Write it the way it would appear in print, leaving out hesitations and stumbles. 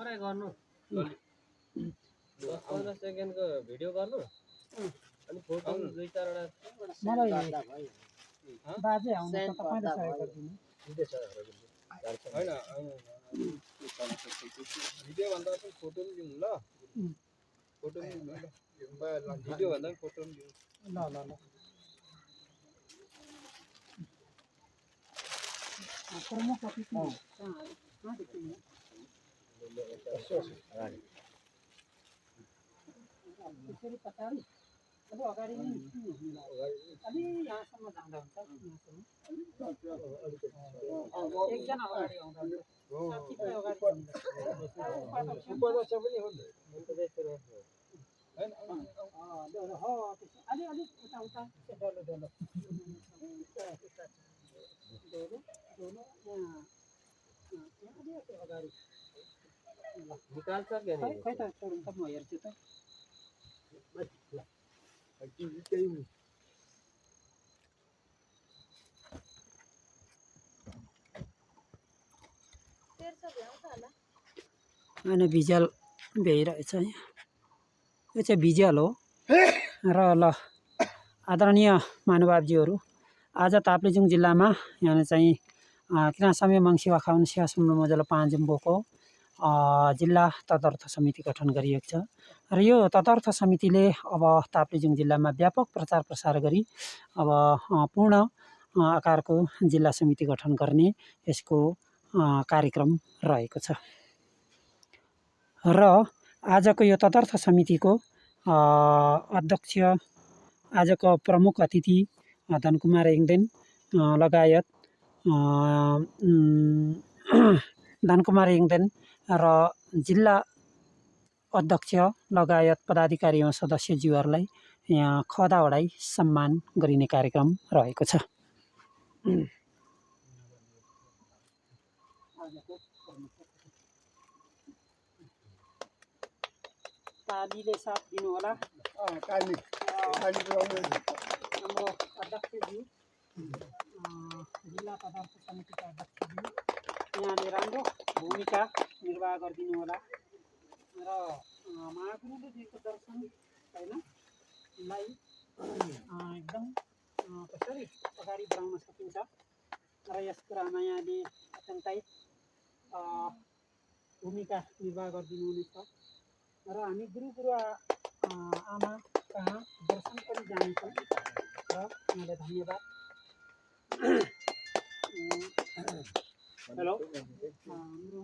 बिस्तारै गर्नु 10-15 सेकेन्डको भिडियो गर्नु अनि फोटो 2-4 वटा मलाई बाजे आउनु त तपाईले सहयोग गर्दिनु हैन भिडियो भन्दा पनि फोटो पनि दिनु ल फोटो पनि दिनु ल भिडियो भन्दा पनि फोटो पनि दिनु ल ल ल प्रमुख अतिथि कहाँ देखिनु त्यसरी पछाडि अब अगाडि नै निस्किनु अलि यहाँसम्म जाँदा हुन्छ एकजना अगाडि आउँदा हुन्छ साथीलाई अगाडि उपदेश पनि हो नि अलि अलि उता उता डल्लो डल्लो अगाडि निकाल्छ के नि खै त छोड्नु त म हेर्छु त होइन भिजुअल भ्याइरहेछ यहाँ यो चाहिँ भिजुअल हो र ल आदरणीय महानुभावजीहरू आज ताप्लेजुङ जिल्लामा यहाँ चाहिँ किराँतसम्म मङ्सिवा खाउन स्याहा सुम्नु मजलो पाँजुम्बोको जिल्ला तदर्थ समिति गठन गरिएको छ र यो तदर्थ समितिले अब ताप्लेजुङ जिल्लामा व्यापक प्रचार प्रसार गरी अब पूर्ण आकारको जिल्ला समिति गठन गर्ने यसको कार्यक्रम रहेको छ र आजको यो तदर्थ समितिको अध्यक्ष आजको प्रमुख अतिथि धनकुमार एङदेन लगायत धनकुमार एङदेन र जिल्ला अध्यक्ष लगायत पदाधिकारी एवं सदस्यज्यूहरूलाई यहाँ खदा ओढाई सम्मान गरिने कार्यक्रम रहेको छ। तालीले साथ दिनु होला हाम्रो अध्यक्षज्यू जिल्ला तदर्थ समितिका अध्यक्षज्यू यहाँले राम्रो भूमिका निर्वाह गरिदिनु होला र महागुरुले दिएको दर्शन हैनलाई एकदम कसरी अगाडि बढाउन सकिन्छ र यस कुरामा यहाँले अत्यन्तै भूमिका निर्वाह गरिदिनु हुनेछ र हामी गुरुआ आमा कहाँ दर्शन पनि जान्छौँ र यहाँलाई धन्यवाद। हेलो हाम्रो